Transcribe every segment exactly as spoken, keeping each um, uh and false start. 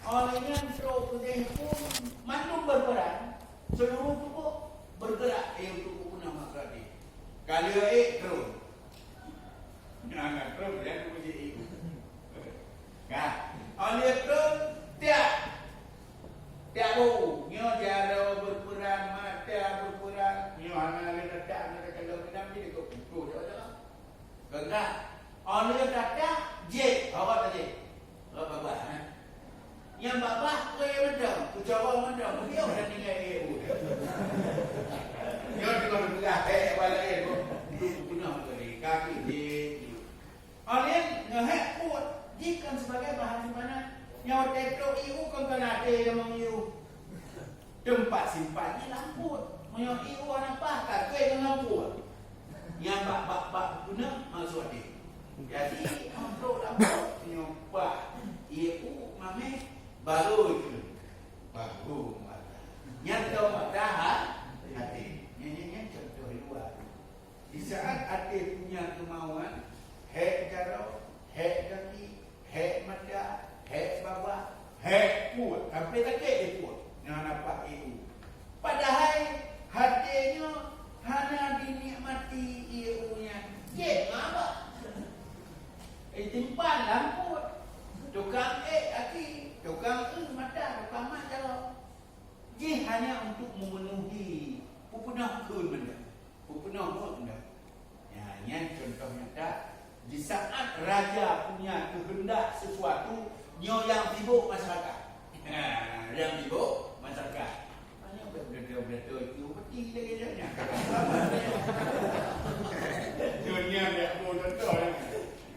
Óh lheueh nyan trok keudeh pun mandum berperan, seluruh tuboh bergerak, eh, untuk geupeunah maksud jih. Ka lheueh ék trôn. Nyan ka trôn, ya, tu meusti ék. Ka. Óh lheueh trôn, tiak. Tiak bu. Nyoe jaroe berperan, mata berperan. Nyoe hana lé tatak, hana takalon, geunam jih, dikot putôh jaroe-jaroe. Keuka, óh lheueh tatak, jép, hawa tajép. Hawa babah, eh. Nyang babah, kue mantong, kucawang mantong, beliau dah tinggai ié u. Nyoe teungoh geupeugah, eh, bala ié bu. Tu peunoh tadi, kaki jép. Óh lheueh ngeuhek put, jih kon sebagai bahan simpanan. Nyoe watèe trok ié u kon, kon até nyang ié u. Teumpat simpan jih lam put. Meunyoe ié u hana paih, ka trép ngon lam put. Nyang bak, bak, bak guna masuk até. Jadi, meunyoe lam put, nyoe paih ié u mamèh, baru itu. Baru mata. Nyan tahu mata, ha? Até. Nyan, nyan, nyan contoh di luar. Di saat até punya kemauan, hek jaroe, hek gaki, hek mata, hek babah, hek put, sampai sakét di put, nyan nampak ié u. Padahai até nyoe hana dinikmati ié u nyan, jép mabah. Disimpan lam put. Tukang ék gaki, tukang eu mata, tukang mat jaroe. Jih hanya untuk memenuhi, peupeunah kheun benda, peupeunah buet benda. Ya, nyan contoh nyata. Di saat raja punya kehendak sesuatu, nyoe nyang sibuk masyarakat. Ha, nyang sibuk masyarakat. Hanya betul-betul itu peti lagi dia. Dunia dia pun contoh.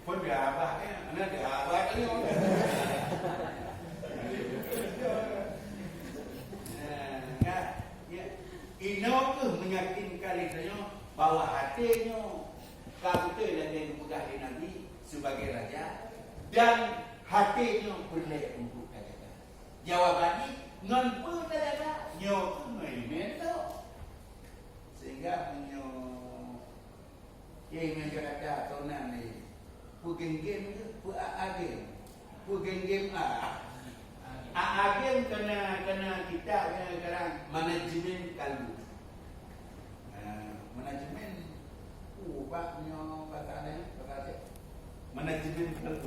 Pun dia abah, ya. Mana dia abah tu? Nah, ya, ya. Inoe kheueh meyakinkan lé tanyoe bahwa até nyoe ka beutôi lagèe geupeugah lé Nabi sebagai raja, dan até nyoe peureulèe untuk tajaga. Jawaban jih, ngon peue tajaga? Nyoe kheueh ngon ileumèe teuh. Sehingga meunyoe Oke, ngon Jakarta, toh nan ni. Peugem-gem ke? Peu-a-a gem? Peugem-gem a? A-a gem kena, kena kitab, kena sekarang manajemen kalbu. Ah, manajemen, oh, bak nyoe bahasa lain, bahasa Aceh. Manajemen kalbu.